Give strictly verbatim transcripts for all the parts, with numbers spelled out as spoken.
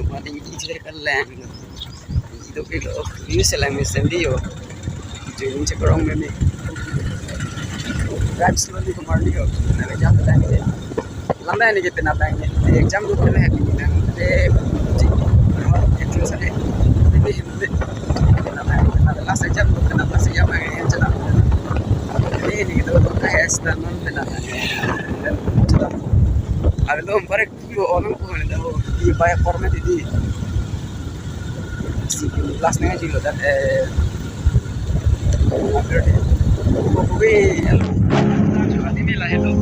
Yo, mati ini saya kan lang. Itu kilo, ini selang mesin dia. Jadi, cek orang ini. Drive slowly kemari yo. Nah, jam dah ini. Lamda ini kita nabang ini. Eh, jam dua puluh lagi. Nah, eh, cik. Itu saja. Ini, ini. Nah, last jam, last jam lagi yang cetak. Ini, ini kita tuh kayak standar dan cetak. Abang itu balik. Yo, orang ko na daw, i bay format di. Si last nang silo dat, eh, ko ko, hello. Adi nila hello.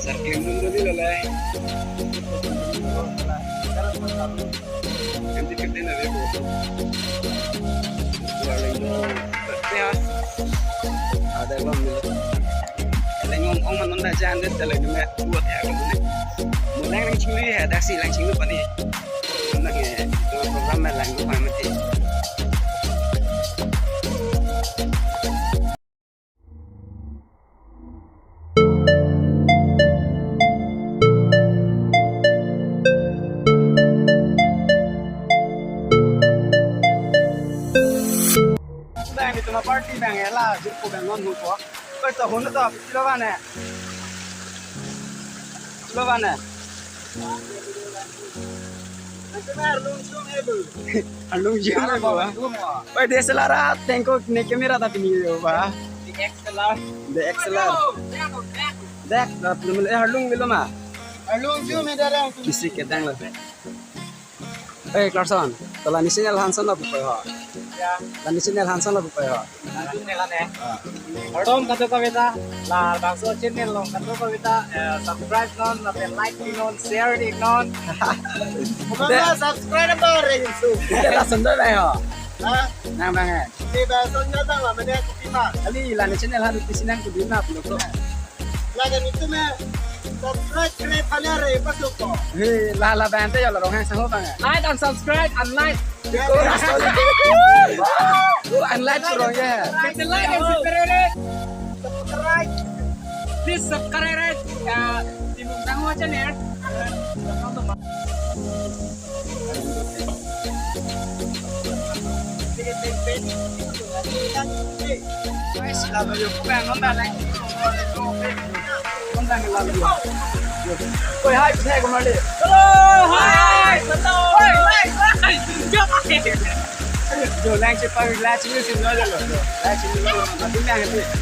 Sarklim dun dun lalai. Nanti kita nanti foto. Paling do. Ya. Ada belum nih. Paling ngom ong manon dah jangan deh, kalau ini buat ya kalau ini. Mulai yang chingli ya, daksi lang chingli pani. Karena ke itu program lang itu mati. Bang, itu na party bang, ya lah, jirpo bang, non hupo. Koi to, hono to, silo bane. Silo bane. Arlung jum na ba. Oi, D S L R a tengko ne camera ta pini yo ba. D X L R. D X L R. Dek, eh, arlung bilo ma. Arlung jum he darang. Kisi kedang lo. Eh, Clarkson, to la ni channel hanson lo bupai ho. Ya. La ni channel hanson lo bupai ho. Kardom kadokave ta, labangso channel along kadokave ta, eh, subscribe non, lapen like non, share non. Mama subscribe apa re Yusuf? Kita sendal ayo. Hah? Nang bang eh. Di ba sendal bang lah, mana aku pima. Ali la ni channel hadu pisinang ku dina pulo to. Laga nitum eh subscribe kre phale re pasuk ko. He, la la bang te yo la rong hang sang ho bang eh. Like and subscribe and like. Ko rasta. Oh, unlike kurang ya. Hit the like and subscribe. Please subscribe, uh, di Mungkang Hoa channel. Oi, hi, hi, hi. Hello, hi, hi. Yo, lang si pag, lang si music, no, no, no. Lang si music, no, no, no.